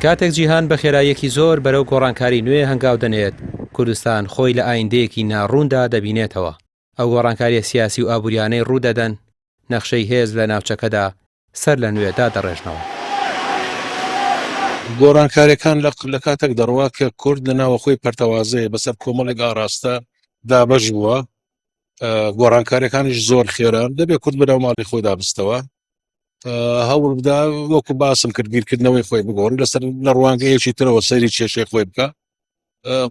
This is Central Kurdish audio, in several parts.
کاتێک جیهان بە خێراییەکی زۆر بەرەو گۆڕانکاری نوێ هەنگاو دەنێت، کوردستان خۆی لە ئایندەیەکی ناڕووندا دەبینێتەوە. ئەو گۆڕانکارییە سیاسی و ئابووریانەی ڕوودەدەن، نەخشەی هێز لە ناوچەکەدا سەر لە نوێ دادەڕێژنەوە. گۆڕانکاریەکان لە کاتێک دەڕوا کە کورد لە ناوەخۆی پەرتەوازەیە بەسەر کۆمەڵێک ئاراستە دابەش بووە گۆڕانکاریەکانیش زۆر خێران دەبێت کورد بەناو ماڵی خۆیدا بستەوە هەوڵ بدا وەکو باسم کرد بیرکردنەوەی خۆی بگۆڕی لەسەر لە ڕوانگەیەکی ترەوە سەیری کێشەی خۆی بکە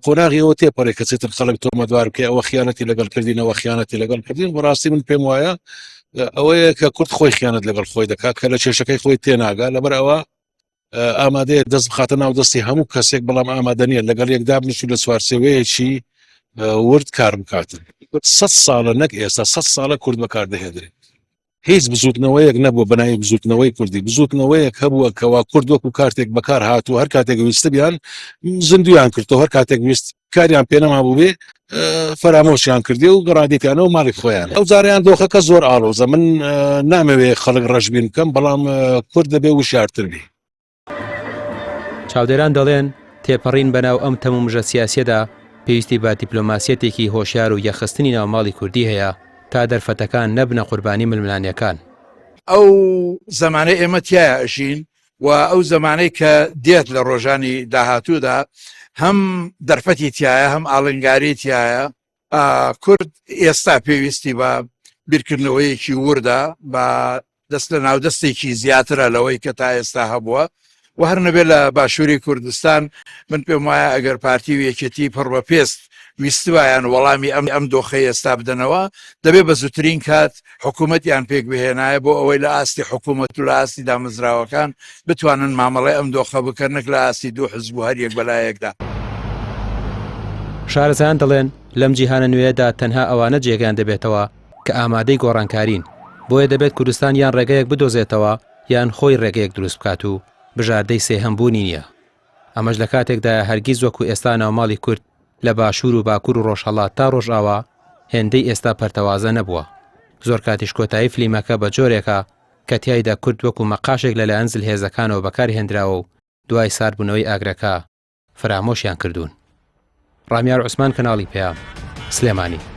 قۆناغی ئەوە تێپەڕێ کە چیتر خەڵک تۆمەتبار بکەی ئەوە خیانەتی لەگەڵ کردینەوە خیانەتی لەگەڵ کردین بەڕاستی من پێم وایە ئەوەیە کە کورد خۆی خیانەت لەگەڵ خۆی دەکات کە لە کێشەکەی خۆی تێناگا لەبەر ئەوە ئامادەیە دەست بخاتە ناو دەستی هەموو کەسێک بەڵام ئامادە نییە لەگەڵ یەکدا بنیشت لە چوارچێوەیەکی ورد کار بکات. سە ساڵە نەک ئێستا سە ساڵە کورد بەکار دەهێنرێت هیچ بزوتنەوەیەک نەبووە بەناوی بزوتنەوەی کوردی بزوتنەوەیەک هەبووە کەوا کورد وەکو کارتێک بەکار هاتوو هەر کاتێک ویستبیان زیندویان کردەوە هەر کاتێک ویست کاریان پێنەما بوو بێ فەرامۆشیان کردی و گەڕاندیتیانەوە ماڵی خۆیان ئەو جاریان دۆخەکە زۆر ئاڵۆزە من نامەوێ خەڵک ڕەشبین بکەم بەڵام کورد دەبێ وشارتر بی. چاودێران دەڵێن، تێپەڕین بەناو ئەم تەمومژە سیاسیەدا پێویستی بە دیپلۆماسیەتێکی هۆشیار و یەکخستنی ناوماڵی کوردی هەیە تا دەرفەتەکان نەبنە قوربانی ململانێکان. ئەو زەمانەی ئێمە تیایا ئەژین و ئەو زەمانەی کە دێت لە ڕۆژانی داهاتوودا هەم دەرفەتی تایە هەم ئاڵنگاری تایە کورد ئێستا پێویستی بە بیرکردنەوەیەکی وردە بە دەست لە ناودەستێکی زیاترە لەوەی کە تا ئێستا هەبووە و هەر نەبێت لە باشووری کوردستان من پێم وایە ئەگەر پارتی و یەکێتی پڕ بە پێست ویستبایان وەڵامی ئەم ئەم دۆخەی ئێستا بدەنەوە دەبێت بە زووترین کات حکوومەتیان پێک بهێنایە بۆ ئەوەی لە ئاستی حکوومەت و لە ئاستی دامەزراوەکان بتوانن مامەڵەی ئەم دۆخە بکەن نەک لە ئاستی دوو حزب و هەریەک بەلایەکدا. شارەزایان دەڵێن، لەم جیهانە نوێیەدا تەنها ئەوانە جێگەیان دەبێتەوە کە ئامادەی گۆڕانکارین، بۆیە دەبێت کوردستان یان ڕێگەیەک بدۆزێتەوە یان خۆی ڕێگەیەک دروست بکات و بژاردەی سێهەم بوونی نییە. ئەمەش لە کاتێکدایە هەرگیز وەکو ئێستا ناوماڵی کورد لە باشوور و باکوور و ڕۆژهەڵات تا ڕۆژئاوا هێندەی ئێستا پەرتەوازە نەبووە. زۆر کاتیش کۆتایی فلیمەکە بە جۆرێکە کە تیایدا کورد وەکو مەقاشێک لەلایەن زلهێزەکانەوە بەکارهێندراوە و دوای ساردبوونەوەی ئاگرەکە فرامۆشیان کردوون. ڕامیار عوسمان کەناڵی پەیام، سلێمانی.